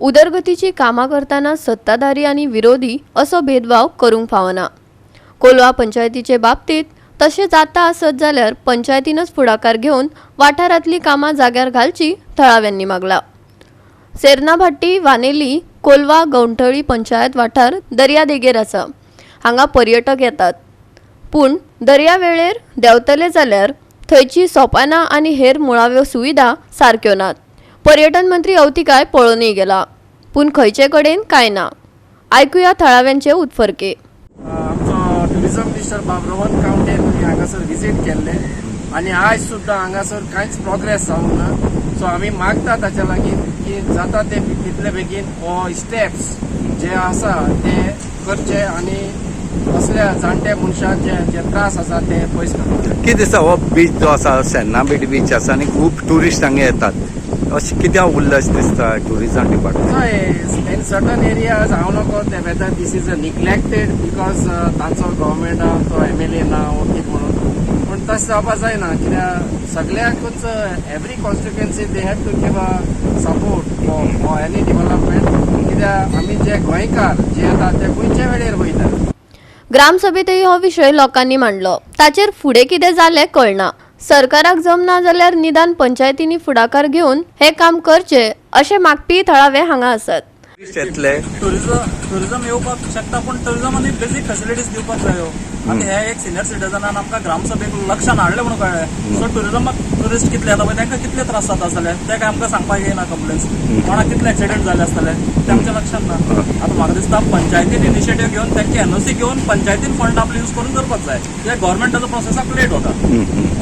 उदरगतीची कामां करतना सत्ताधारी आनी विरोधी असो भेदभाव करूंक फावना. कोलवा पंचायतीचे बाबतीत तशें जाता आसत जाल्यार पंचायतीनच फुडाकार घेवन वाठारांतलीं कामां जाग्यार घालची थळाव्यांनी मागला. सेर्नाभाटी, वानेली, कोलवा, गवंठळी पंचायत वाठार दर्यादेगेर आसा. हांगा पर्यटक येतात, पूण दर्यावेळेर देंवतले जाल्यार थंयची सोपानां आनी हेर मुळाव्यो सुविधा सारक्यो नात. पर्यटन मंत्री अवतिकाय पळोवनूय गेला, पूण खंयचे कडेन कांय ना. आयकुया थळाव्यांचे उत्फर्के. आमचो ट्युरिजम मिनिस्टर बाब रोहन कावंटे तुमी हांगासर विजीट केल्ले आनी आयज सुद्दां हांगासर कांयच प्रोग्रेस जावंक ना. सो आमी मागता ताच्या लागीं की जाता ते तितले बेगीन हो स्टेप्स जे आसा ते करचे आनी असल्या जाणट्या मनशांक जे जे त्रास आसा ते पयस करचे. कितें दिसता, हो बीच जो आसा, सेन्ना बीच आसा आनी खूब ट्युरिस्ट हांगा येतात, अशें कित्याक उरलें अशें दिसता tourism department? In certain areas हांव नको ते whether this is a neglected because तांचो गव्हर्मेंटान तो एमएलए ना वो कितें म्हणून, पूण तशें जावपा जायना, कित्याक सगळ्याकूच every constituency they have to give a support for any development, कित्याक आमी जे गोंयकार जे येता ते खंयच्या वेळेर वयता. ग्रामसभेतय हो विशय लोकांनी मांडलो. ताचेर फुडें कितें जालें कळना. सरकाराक जमना जाल्यार निदान पंचायतींनी फुडाकार घेवन हें काम करचें अशें मागपी थळावे हांगा आसात. ट्युरिस्ट येतले. टुरिझम येवपाक शकता, पूण टुरिझमानी बेसीक फेसिलिटीज दिवपाक जायो. आतां हे एक सिनियर सिटीजनान आमकां ग्रामसभेक लक्षान हाडलें म्हणून कळ्ळें. सो टुरिझमाक ट्युरिस्ट कितले येता पळय, तांकां कितले त्रास जाता आसतले ते काय आमकां सांगपाक येना. कंप्लेन्स कोणाक कितले एक्सिडंट जाले आसतले ते आमच्या लक्षात ना. आतां म्हाका दिसता पंचायतीन इनिशिएटीव घेवन, तांची एनओसी घेवन, पंचायतीन फंड आपले यूज करून करपाक जाय, कित्याक गव्हर्मेंटाचो प्रोसेसाक लेट वता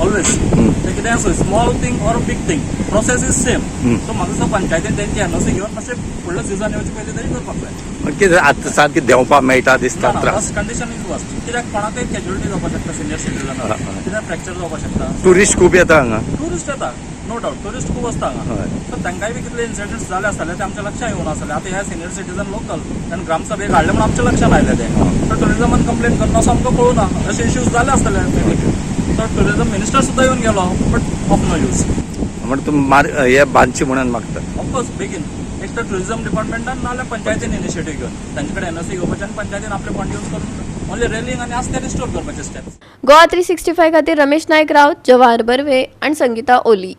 ऑलवेज. ते कितें आसूं, small thing or big thing, process is same. So म्हाका दिसता पंचायतीन तेंची एनओसी घेवन मातशें फुडलो सिजन येवचे पयलीं तरी करपाक जाय. कितें आतां सारकें देंवपाक मेळटा दिसता, त्रास? वर्स्ट कंडिशन is worst, कित्याक कोणाकय कॅज्युअलिटी जावपाक शकता, सिनियर सिटीजन, कित्याक फ्रॅक्चर जावपाक शकता. ट्युरिस्ट खूब येता हांगा. ट्युरिस्ट येता, नो डाऊट, ट्युरिस्ट खूब आसता हांगा. सो तांकांय बी कितले इन्सिडंट्स जाले आसतले ते आमच्या लक्षात येवन आसतले. आतां हे सिनियर सिटीजन लोकल आनी ग्रामसभेक हाडले म्हणून आमच्या लक्षात आयले ते. सो टुरिझमान कंप्लेन करना असो आमकां कळूना. अशे इश्यूज जाले आसतले may be. So tourism minister सुद्दां येवन गेलो, बट ऑफ नो यूज. म्हणजे तुमी मार हे बांदचे म्हणून मागता. ऑफकोर्स, बेगीन एक तर टुरिझम डिपार्टमेंटान नाल्यार पंचायतीन इनिशिएटीव घेवन तांचे कडेन एनओसी घेवपाचे आनी पंचायतीन आपले फंड यूज करून ओनली रेलिंग आनी आसा ते रिस्टोर करपाचे स्टेप्स. गोवा 365 खातीर रमेश नायक राऊत, जवाहर बर्वे आणि संगीता ओली.